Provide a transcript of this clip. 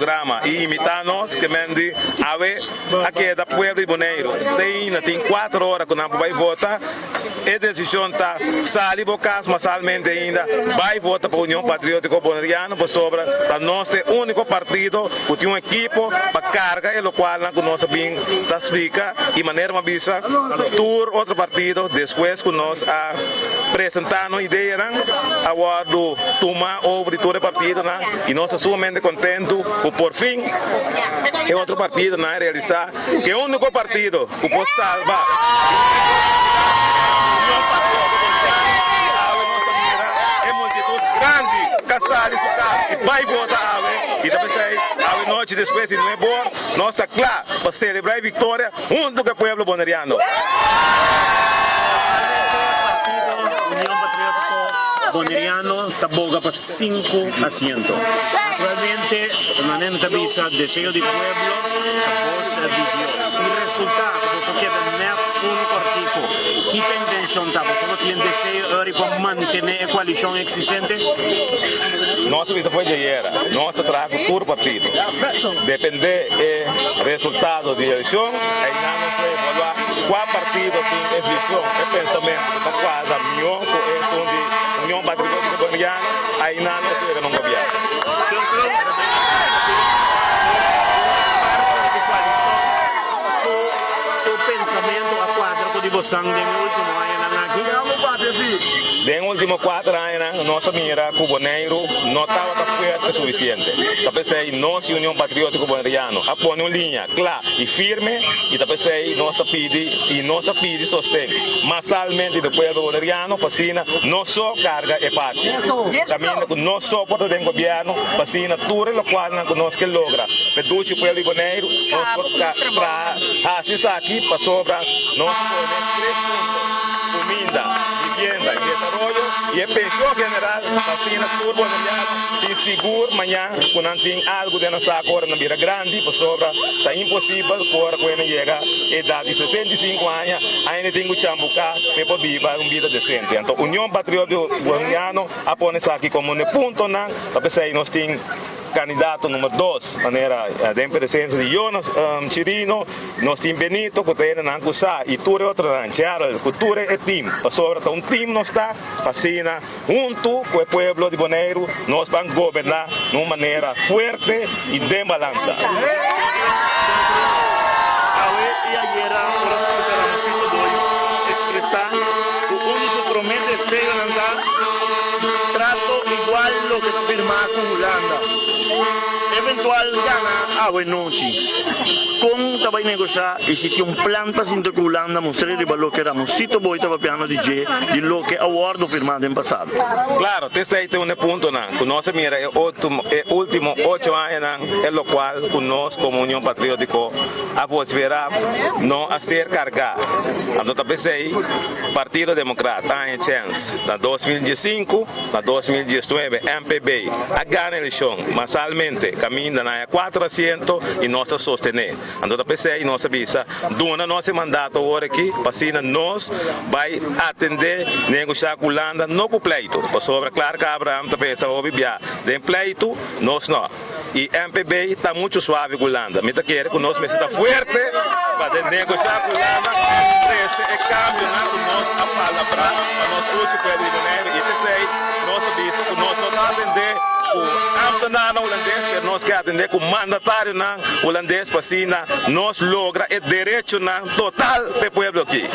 programa i imitá nos ke men di awe a keda pueblo di Boneiru te ainda tin kuater ora ku nan por bai vota. E desishon ta sali bo kas masalmente ainda bai vota pa Union Patriótiko Boneriano pasobra ta nos ta e úniko partido ku tin un ekipo pa karga e lokualnan ku nos a bin ta splika i manera mi a bisa tur otro partido despues ku nos a presentá nos ideanan a wòrdu tumá over di tur e partidonan i nos ta sumamente kontentu ku por fin e otro partidonan a realisá ku e úniko partido ku por salba Union Patriótiko Boneriano i awe nos ta mira e multitut grandi ka sali su kas i bai vota awe i ta p'esei awe nochi despues di nuebor nos ta kla pa selebrá e viktoria huntu ku e pueblo boneriano. Totalmente partido Union Patriótiko Boneriano ta boga pa sinku asiento. Naturalmente, manera mi ta bisa, deseo di pueblo ta bos di Dios. Si resultá ku boso keda nèt un kòrtiku, ki ta intenshon ta? Boso lo tin deseo ori pa mantené e koalishon eksistente? Nos a bisa for djayera, nos ta traha ku tur partido. Dependé e resultado di elekshon, einan nos lo evaluá kua partido tin e vishon, e pensamentu ku ta kuadra mihó ku esun di Union Patriótiko Boneriano, einan nos lo yega na un gobièrnu. Den último kuater añanan nos a mira ku Boneiru no tabata fuerte sufisiente. Ta p'esei nos i Union Patriótiko Boneriano a pone un liña kla i firme i ta p'esei nos ta pidi i nos a pidi sosten masalmente di pueblo boneriano pa asina no so karga e parti kaminda ku nos so por ta den gobièrnu pa asina tur e lokualnan ku nos ke logra pa e dushi pueblo di Boneiru nos por traha hasi esaki pasobra nos pone tres punto, kuminda, vivienda i desaroyo i e penshon general pa asina tur boneriano tin sigur mañan ku nan tin algu den nan sako ora nan bira grandi pasobra ta imposibel ku ora ku nan yega edat di 65 aña ainda tin ku chambuká pa e por biba un bida desente. Anto Union Patriótiko Boneriano a pone esaki komo un e puntonan pa p'esei nos tin kandidato number dos manera den presensia di Jonas Chirino nos tin Benito ku ta hende nan ku sa i tur e otronan Gerald ku tur e team pasobra ta un team nos ta pa asina Huntu ku e pueblo di Boneiru nos ban goberná na un manera fuerte i den balansa. Awe i ayera ora skucha Ramosito Boy ekspresá ku un di su promé deseonan ta trato igual loke ta firmá ku Hulanda. Eventual gana awe nochi. Kon ta bai negoshá i si tin un plan pa sinta ku Hulanda mustr'é riba loke Ramosito Boy ta papiando di dje di loke a wòrdu firmá den pasado. Klaro, t'esei ta un e puntonan ku nos a mira e e último ocho añanan, e lokual ku nos komo Union Patriótiko a vosferá no a ser kargá. Anto ta p'esei Partido Demokrat a haña chèns na 2015, na 2019 MPB a gana elekshon masalmente kaminda nan haña kuater asiento i nos a sostené. Anto ta p'esei nos a bisa, duna nos e mandato awor aki pa asina nos bai atendé negoshá ku Hulanda, no ku pleitu, pasobra Clark Abraham ta pensa hopi bia den pleitu, nos no. I MPB ta muchu suave ku Hulanda. Mi ta kere ku nos mester ta fuerte pa den negoshá ku Hulanda trese e kambionan ku nos a palabrá pa nos uchi pueblo di Boneiru. I p'esei nos a bisa ku nos no ta atendé ku ámtenarnan hulandes, pero nos ke atendé ku mandatarionan Hulandes pa asina nos logra e derechonan total p'e pueblo aki.